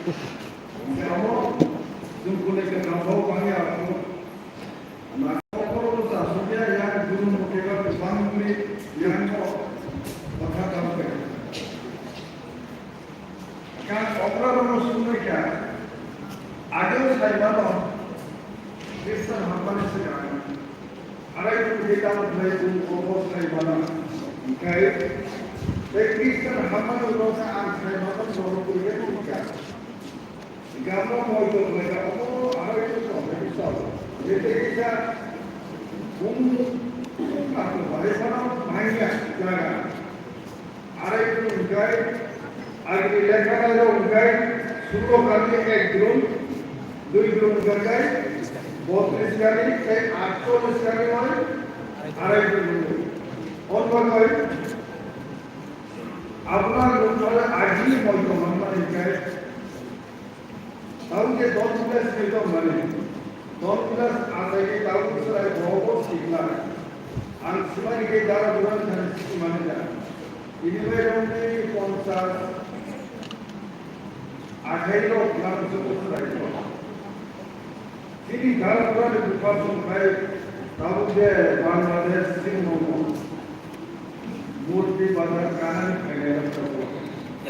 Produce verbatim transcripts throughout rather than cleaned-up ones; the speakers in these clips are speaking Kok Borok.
Hingke amo chwng kunui kwthang bo bangya abo. Nangkukmano chasukya yang guru mukhe ba kwbangni yango kotha tamo khe. Kang okra rono sumui kha, ageo saimano Kristan hampani swkang. Arai tong khe tamo khlai chwng obo saimano. Hingkhe tei Kristan hampani ulo khe ang saimano borok twi khe nukha. Gamo moito khlaika omo arai tong khe bisa. Jete kisa bung bung kato bahai phano manya jaga. Arai tong khe agni lekha nairok hingkhe sulo kali ek drum, dui drum hingkhe botris kali tei atchollis kali bai arai drum. On bagwi abuna nukmani agini moito manmani hingkhe Tamo khe don glass ni tong mani. Don glass achaini tabuk chwrai bobo sikla. Ang swmani khe dara duran thani sikmani da. Ini bai rongni ponchas athai rok lam joto chwrai rok. Chini dara duran ni bupha song khai tabuk je Bangladesh sing nongo. Murti bazar kanan khainai rok tabuk.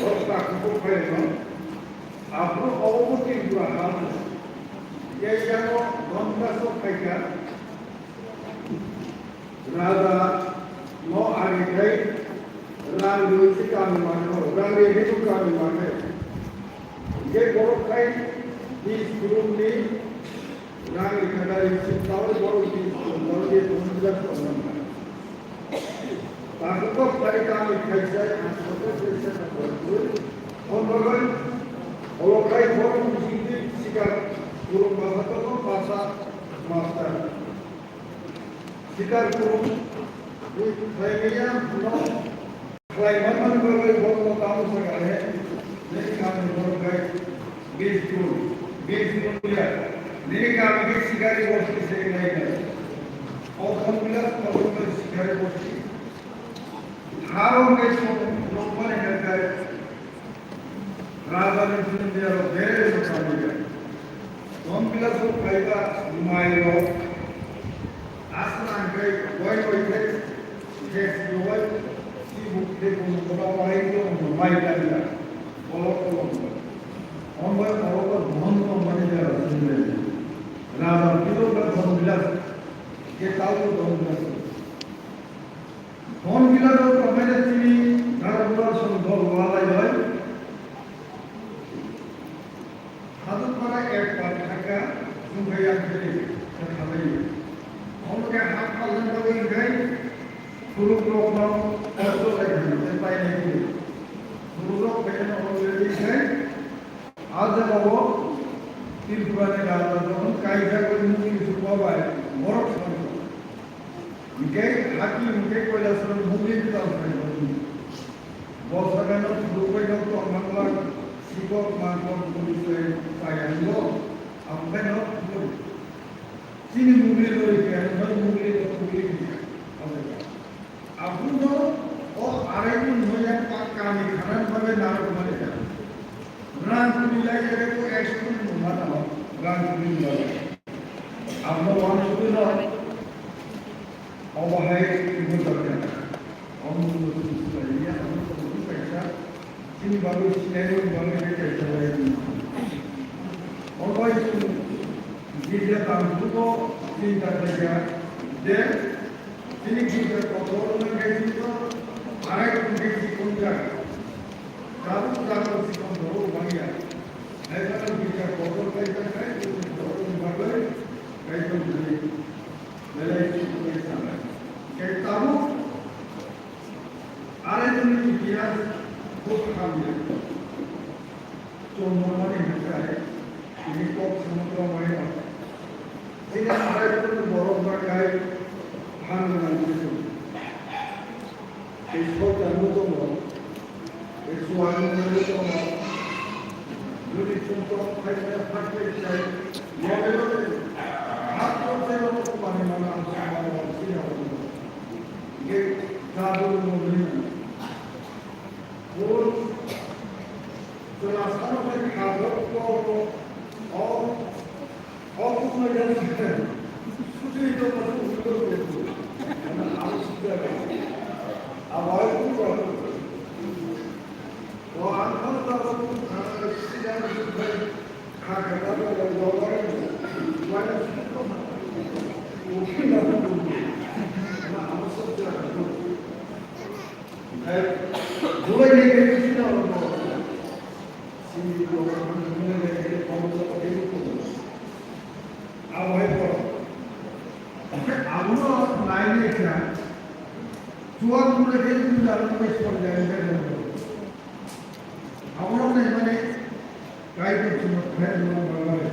Rok ta khubuk khai no. Aphuru obo Tripura ha. Tei yango Donbass o phaikha. Raja no age khai rang rwi se kami mankha, rang rwi se kami mankha. Hingke borok khai ni surumni Rang rikha da ri sing tawai borok ni borok ni borok ni borok ni. Takhuk kok tari kami khaisai ang soto khaisai na borok ni. Hon bagwi olo khai borok ni sing twi sikar kurung basa tongma basa master. Sikar kurung ni khaimaya no. Khlai manmani bagwi borokno tamo sakha he, nini kamni borok bai bis gun, bis gun ya, nini kamni sikari bosti se nai nai. O Dhonbilas kotor bai sikari bosti. Harong bai song nokmani hwnkhe Raja ni philip ya rok bere rok kamni ya. Dhonbilas o phaiba mai rok aswk nang khai goi goi khai. Khe siyowai si bukti bumung kota wahai ke umur mai kaliya. Kolok kolok. Ombai kolok kolok mohon kolok mani jara sini. Raja Pilo ka Dhonbilas. Ke tahu Dhonbilas. Dhonbilas o kamai na sini dara dara song dol walai bai. Haduk para ek par thaka, sumbai yang kiri, khabai. Omo ke hak palan bagwi kai, suruk rok no, ordo lai kiri, pai lai kiri. Suruk rok pai na already kai, aja bawo, Tripura ni raja don, kai ja koi mukti supa bai, borok song. Hingke hati hingke koilasoro mukti tang pai don. Bosakano phurukbaino tongmangla sikok mangkok burisai payango, amkhaino phuru. Chini mugri lori kaya, noi mugri no mugri kaya. Abuno o arai kun noya pa kami khanan babe narok mani kaya. Rang kuni lai jaga ko action numa tamo, rang kuni lai. Abuno wan kuni no. Obo hai twibo jorka. Omo twibo twibo swlaiya, omo twibo kaisa. Chini bagwi sinai rok bagwi hai kaisa lai. Omo hai chwng girja tangkhugo chinta khlaikha je chini girja kotor wngkha khe chini arai wngkha chikon jaga. Tabuk jaga chikon borok bangya. Hai phano girja kotor kaisa khai chini borok bagwi kaisa wngkha. Belai chuknai sana. Khe tabuk, are chini itihas buk hamya. Chomormani hwnkhe, tini kok samudro maino. Chini are chini borok bakai hamya nang chini. Tei soitanbo tongo, tei chuwani mwnwi tongo. Jodi chwng tong khaimani hakhe sai, mone mone hap tong sai nono kwmani mano ang chwng mano ang sini abo. Hingke jaduni mwnwi nang. Bun chwla sano khai kha bo, Abono nainai kha, chuwak mura khe jila rok bai sor jai jai rok. Abono naimani Kaitor chwngno khlai rwna bagwi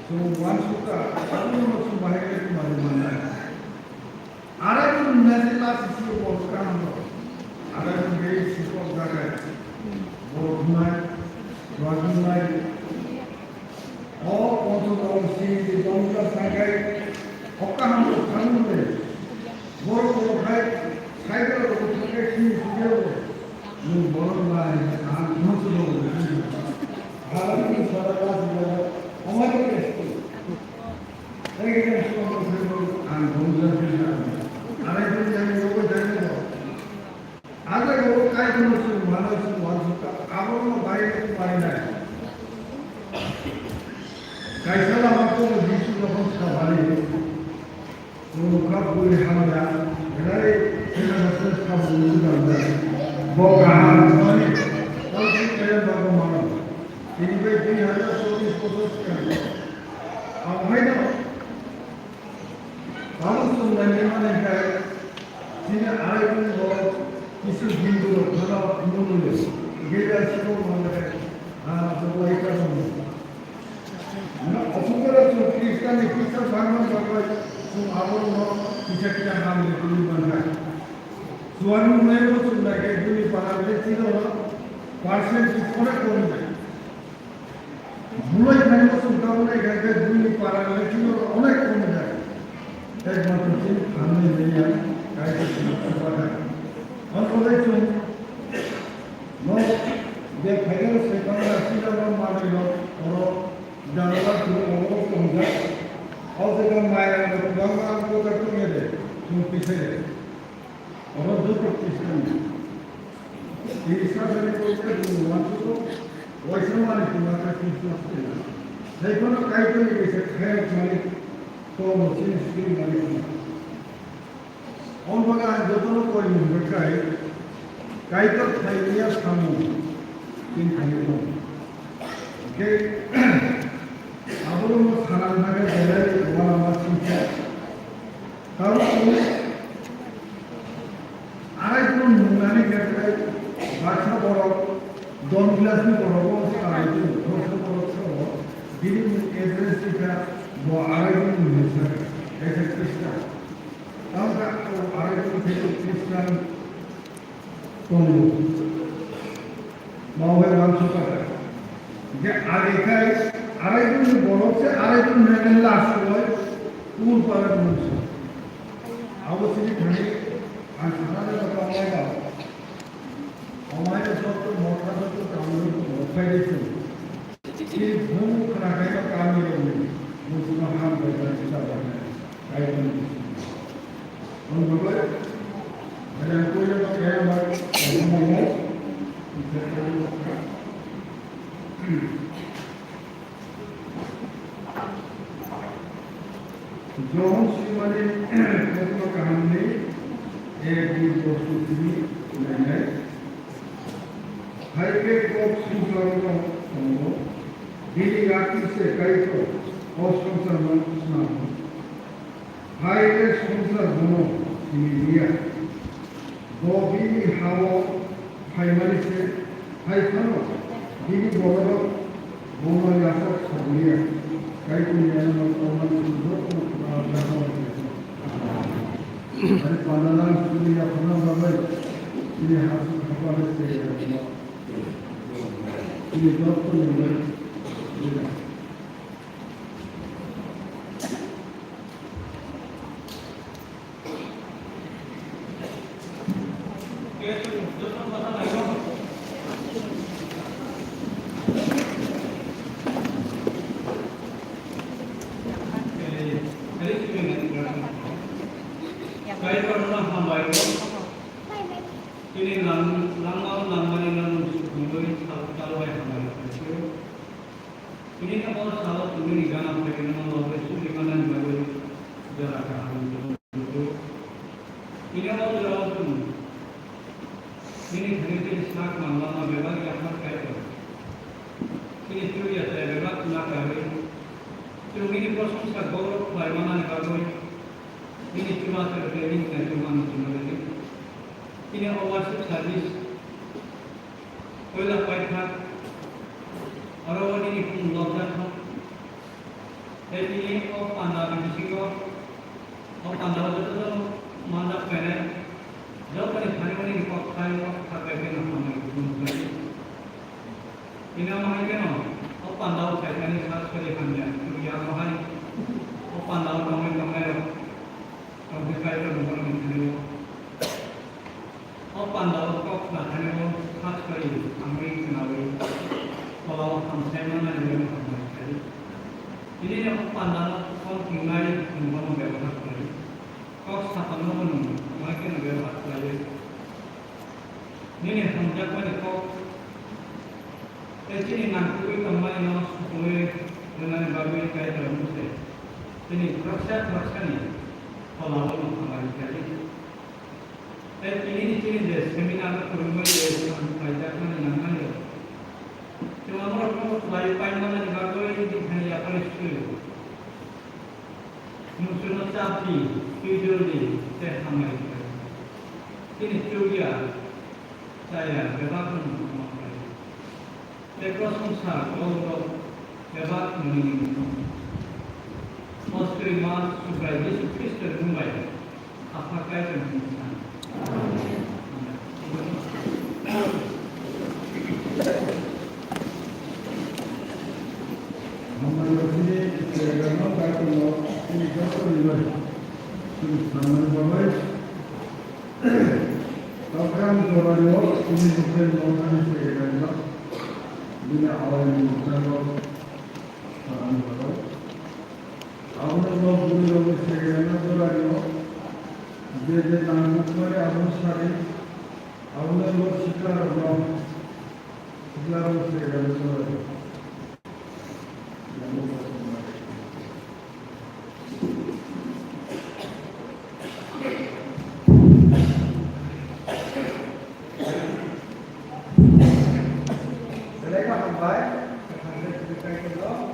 chwng uansukha, abono chwng bahai khe tongmani mannai. Arai bo nungnai se lasi si bo kaham rok. Arai bo nungnai sikok jagai. Borok wngnai, rwak wngnai. O ponchom rok si si tongkha sakai. O kaham rok thangwi. Borok borok hai cycle rok thangwi si si rok. Nwng borok bai ang ponchom rok. Arai bo sara lasi jagai. Omai rok. Kaisa lama tongo Jisu jokhon sabari, chwng wngkha bui hamya, belai sena sena sabo wngwi dangda. Bo kaham wngmani, tamo kaya bago mano. Tini bai dui hazar chobbish bochor swkang. Ang haino Abo chwng nainai manai khe, chini arai bini bo kisu Hindu rok phano nunui. Gela siko manai, ah, bo lai ka nunui. Na, asukara chwng Khristan ni kisa bangma bagwi chwng abo no kisa kisa hamle tuli mangkha. Chuwak nungnai bo chwng nai khe bini para le chini percent is onek kom jai. Bulai khaino chwng tabuk nai kha khe buini para le chini onek kom jai. Ekmatro chini phanni naiya, kaisa chini chwng bakha. Ang kolai chwng no je phaikhe se phanna sida no manwi no oro janala chwng oro tongjak. O jaga maya no kwbangma ang kota tongya de, chwng pisai de. Oro joto Khristan. Tini sajani koita chwng uansukgo, waisa manwi tongma khe Christmas twi. Hai phano Kaitorni kaisa khayal thani tongmo chini swkang manwi tongma. Omo bagwi ang jotono koi mung rwkha, Kaitor phaimya samung chini thani tong. Hwnkhe aborokno sana thangkhe belai uanama singsa. Karon chwng arai phano nungnani khe baksa borok don glass ni borok bo se arai phano baksa borok se bo bini mung address ni kha bo arai phano nungsa kha kaisa Khristan. Tamo khe o arai phano khe Khristan tongo. Mao hai uansukha kha. Hingkhe age khai arai phano borok se arai phano nai last oi ur para nungsa. Abo sini thani ang sana jagao tongmai ba. Amai jotto motha jotto tamni motha jotto. Chini bumung khna khaima kami rokni muchungma ham bai bai chwla bai nai. Kaitorni bising. Ang bai bai. Bai ang koila no kaya bai. Ang bai bai. Johon swimani kokno kahamni ek dui bostu simi nainai. Hai khe kok swngcharno tongo, bini yakni se Kaitor o swngcharno snamo. Hai khe swngchar bono simi liya. Bo bini ha-o phaimani se, hai phano bini bororok bono yachak sabuliya. Kaitorni ayano tongmani chwng jotono kwtal jaga bai khe. Hai pandalang chwngni yaphangna bagwi chini hasing haphar se chini jottoni bagwi. Tini o salo chwngni gana phairwino logi suri manani bagwi jora kaham tubungo. Tini o jorao chwng nini thani tei sak manlama bebak yaphar kaitor. Tini chuya chaya bebak nakarwi chwng nini prosongsa gourob khlai manani bagwi nini chubachu tei nini naichomani chwngno rwdi. Tini o worship service Puila paithak, oro o nini khumung lobjak thung. Tei tini o panda ni bisingo, o panda o joto joto manjak phainai, jotoni thani o nini kok thai o kha bai khe no hambai khulum khlai. Tini omo hai kheno, o panda o phaithani sak sori hamya, chuya omo hai, o panda o tongwi tongnai rok, tongwi Kaitor ni borok ni thani o. O panda o kok nathani o kha sori thangwi khnawi, phola o hamsai manani bagwi hambai khlai. Tini o panda no kok tingnai nwng bono bebohar khlai. Kok sapan no bo nwng hambai kheno bebohar khlai. Nini hamjakmani kok tei chini nangkukwi tongmani no supungwi rwnani bagwi Kaitor Mose tini khoroksa khoroksani phola o nwng hambai khlai. Tei tinini chini je seminar no kwrwngwi je samung khlaijakmani nangmani rok, chwng amorokno bo khlaiwi paimanani bagwi bini thani yaphar sui. Nwng chwngno chap di, twijol di, tei hambai khlai. Chini chukya chaya bebak no nwng hambai khlai. Tei prosongsa kok rok bebak nini ni thung. O suri ma Subrai Jisu Khristo ni mung bai Apha Kaitor ni thani. Amen. Hambai rok chini Israel rok no Kaitor no chini joto ni bai chini samani bagwi Tokram jorani o chini Muslim Mothani Secretary no bini awai ni mwchang o salam jago. Aboni ulo bwrwi rokni Secretary no jorani o je je nangkukmani abono sadi. Aboni ulo sikla rok no sikla rok Secretary no jorani. Belai kaham bai, kaham bai, kaham bai.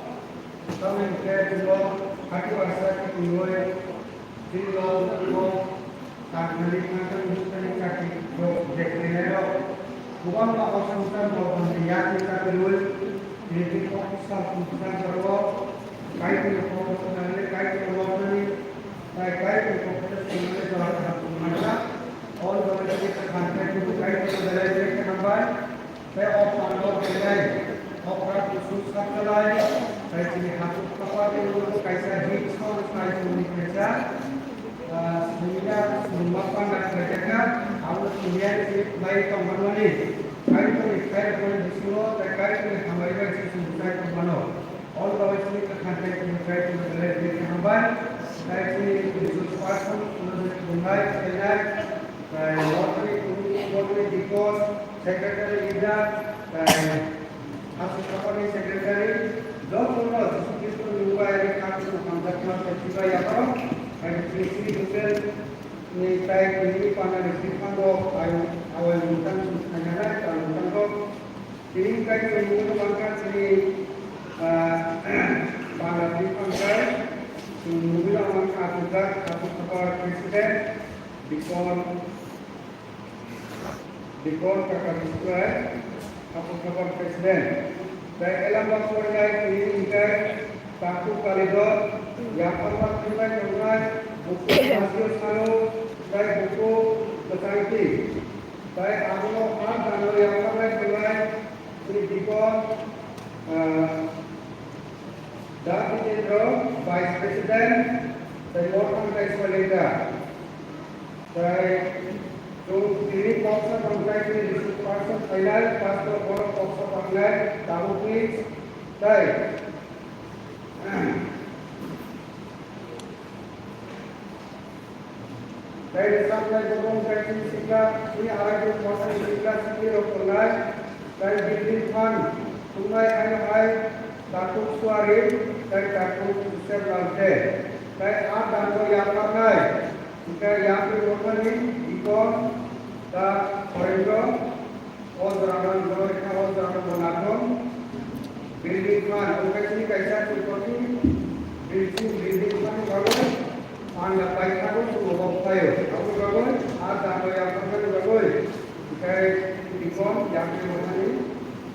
Tamo hwnkhe chwngno hati uaisa kitingwi chini nok nukhung tangthani tangthani nukhungni chati rok je khlainairok kwbangma o swngchar bo hamni yakni chati rwi tini kok sal swngchar jora o Kaitorni kok swngnani, Kaitorno lobnani, tei Kaitorni kok swngnani jora kaham tongmani kha. All the way to the Kaitorno belai belai khe hambai. Tei o panda o belai okra kuchuk saknai, tei chini haphuk khapar tei ulo kaisa hit song sai songni kaisa, ah, sumya summa panda khlaijak kha, abo sumya ni lai tongmani, Kaitorni khairokmani bisingo tei Kaitorni hambai bai se sumsai tongmano. All the way chini kwthang tei chini Kaitorno belai belai khe hambai, tei chini resource person, ulo je khulumnai, khlainai, tei lottery, lottery dikos, Secretary leader, tei aswk sakani secretary, jotono Jisu Khristo ni mung bai ani kha kunu hamjakma tei chibai yapharo, tei chini chini Israel ni tei tini panda ni siphango ayung awai mungtang sung khainanai tang mungtang rok. Tini kai chini mungno mangkha chini, ah, panda siphan kai, chini mungno mangkha Atukjak, Atuk Thapar president, Dikon, Dikon Kaka Biswai, Haphung Thapar President. Tei Elamba Porinai tini hingkai Taku Kalidor, Yapharma Thungnai Tongnai, Buku Masio Sanu, tei Buku Kwchangti. Tei abono ha dano yapharnai tongnai chini Dikon, ah, Da Jitendra, Vice President, tei Mothang tei Soilendra. Tei chwng tini koksa tongthai chini resource person khainai, pastor borok koksa thangnai, tabukni tei tei rwchapnai borok tei chini sikla, chini arai borok ni sikla, sikli rok tongnai, tei building fund thumnai, ano hai Takhuk Suari, tei Takhuk Joseph Lamte, tei a dano yapharnai, hwnkhe yapri mothani Dikon da Horendro, o jorano Dikon rikha, o jorano bo nathok, building phan, hwnkhe chini kaisa Tripoti building, building phan ni bagwi, phan da paithago chwng obo phaio, aboni bagwi a dano yapharnani bagwi, Hwnkhe Dikon yapri mothani,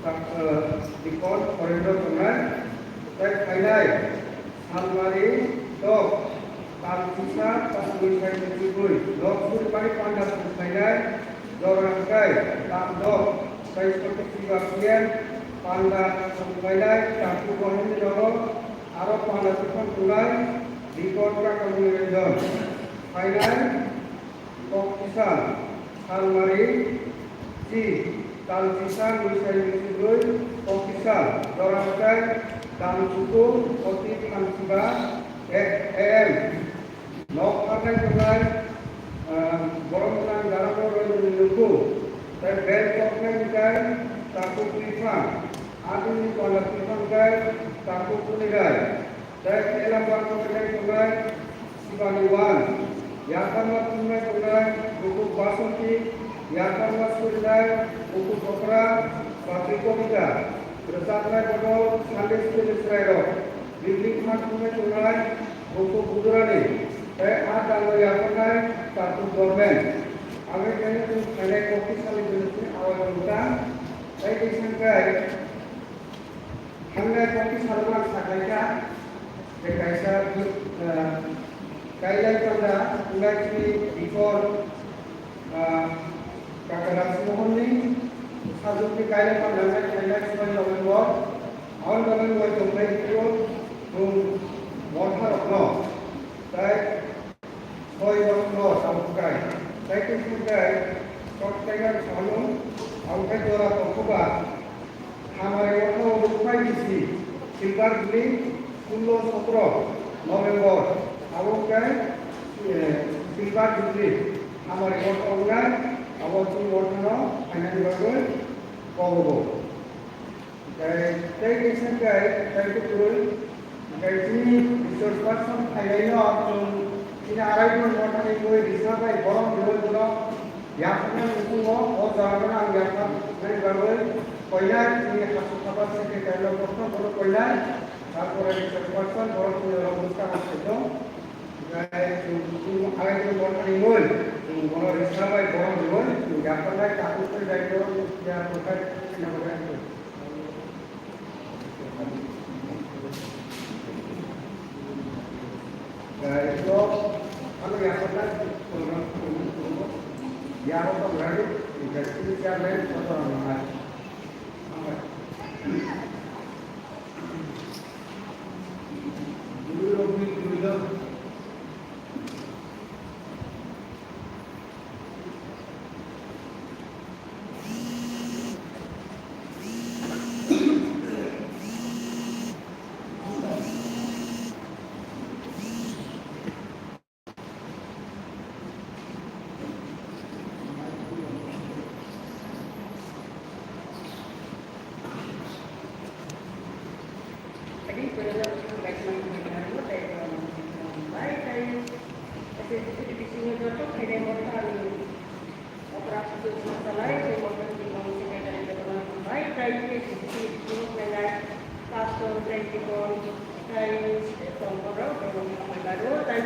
tak, eh, Dikon Horendro tongnai, tei phainai Salmari dok, tal chisa, tasmui sai chibui, dok suri bai panda suri phainai, jora hwnkhe tam dok, tei soti chiba pian, panda suri phainai, tamku bohemni nogo, aro panda suri phan tunai, Dikon Kakamuni Ranjan. Phainai, Kok kisa, Salmari, si, tal kisa, luisai luisibui, kok kisa, jorangkai, dam chuku, koti thamsiba, A M. Nok pharnai tongnai, ah, borom gwnang daramo roi roi nuku, tei bel koknai hwnkhe, takhuk twiphang, adini pala twiphang kai, takhuk kunirai. Tei Elambang Koteleng tongnai Sibani Wan, Yakarma Thumnai tongnai Bukhuk Basanti, Yakarma Surinai Bukhuk Bokra, Patri Kobita, Rwchapnai Bodol Sunday School ni Chwrairok, Biblik Phan Thumnai tongnai Bukhuk Budurani, tei a dango yapharnai Takhuk Government. Aboni khaino chwng phainai kokti salni bini awai tongkha, tei tei sangkai. Thangnai kokti salo ang sakhaikha, je kaisa, eh, kailai panda, wngkha chini Dikon, eh, Kaka Rajmohon ni sajwkni kailai panda wngkha khainai soi November, aboni bagwi wngwi tongkha Dikon, chwng motharokno, tei Soi rok no tabuk kai. Tei tei sung kai, kok tei sanu, abo kai jora tongkho ba. Hamari motha o rukmai bisi, silver jubilee, sullo sotro November, abo kai, eh, silver jubilee, hamari motha o nai, abo chini motha no, phainani bagwi, kobogo. Tei, tei kaisa khe, tei kwtwrwi, tei chini resource person phainaino chwng chini arai jon mothani mui risa bai borom rwui bono yapharnani muchungo o jorano ang yapharnani bagwi koinai chini Hasukaba secretary no kothoma bono koinai, tarpore resource person borok chini rok bwskang khaijak. Tei chwng, chwng arai jon mothani mui, chwng bono risa bai borom rwui, chwng yapharnai takhuk tei daitw ya kwthai khaina bagwi. Tei ito, ano yapharnai program, program, program, yaro tong rani, industry chairman, kotor rwnai. Opera Sujok Masalai, tei Mohan Bimang Secretary Department Hambai, tei K C C C Sujok Mengai, Pastor, tei Dikon, tei Tongkorok, tei Mohan Hambai Baru, tei